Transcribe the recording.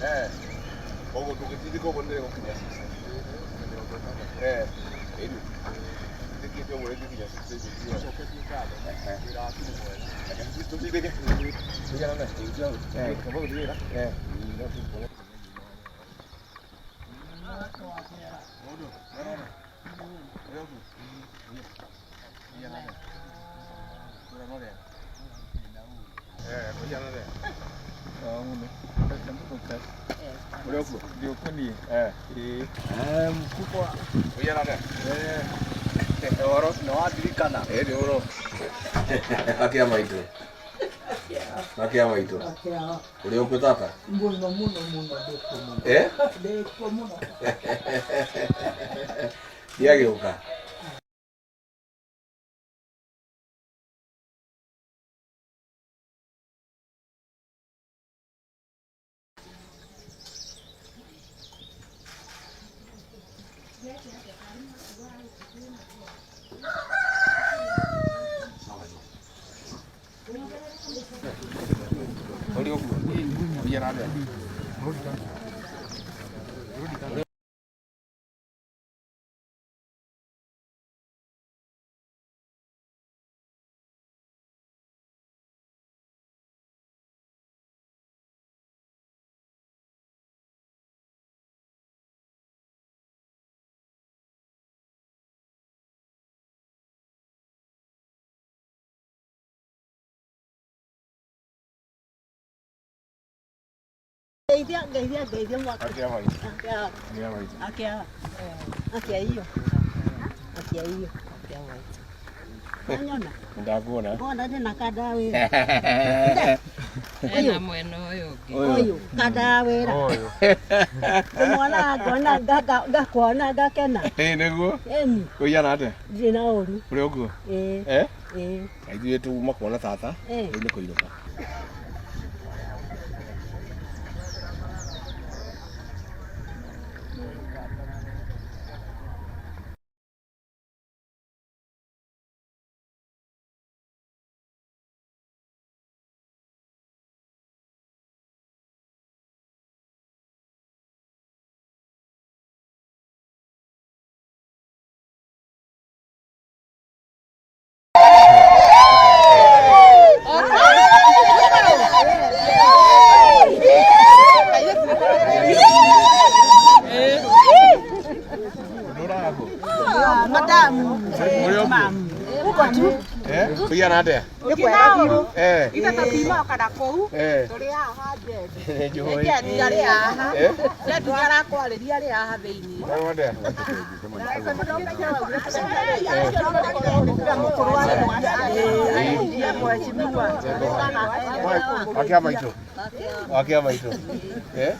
Eh. Koguo ndũngĩtindĩka ũguo nĩ gũkinya 60. Eh. Ĩni. Tindĩkĩte ũguo rĩngĩkinya 60. Coketie ngatho. Wĩra waku nĩ mwega. Tũtindĩke. Tũiganane. Eh. Eh. Akia maitũ, akia maitũ, ũrĩ ũkuo tata? Mũno mũno mũno ndĩkuo mũno. Eh? Ndĩkuo mũno. Ndiagĩũka. Ũrĩ ũguo? Ũiyana atĩa? Ngeithia ngeithia ngeithia mwaka. Akia maitũ. Akia. Akia maitũ. Akia. Akia hiyo. Akia hiyo. Akia maitũ. Wanyona? Ndakuona. Wona ndĩna kanda ya wĩra. Ena mwena ũyũ ũngĩ. Ũyũ kanda ya wĩra. Ngũmwona ngona ngakuona ngakena. Ĩĩ nĩguo. Ĩni Ũiyana atĩa? ndirĩ na ũru. Ũrĩ ũguo? Ĩĩ. Eh? Ĩĩ. Na ithuĩ tuma kuona tata. Eh. Rĩu nĩ kũinũka. Madamu. Ũrĩ ũguo? Uko tu. Eh? Ũiyana atĩa? Eh. Ithe tũtimoka na kũu Eh. tũrĩ haha Njendi. Nĩnjũĩ. Njendi arĩ haha. Eh? Njendi arakwarĩria arĩ haha thĩinĩ. Ũrĩ atĩa? Wakia maitũ. Wakia maitũ. Eh?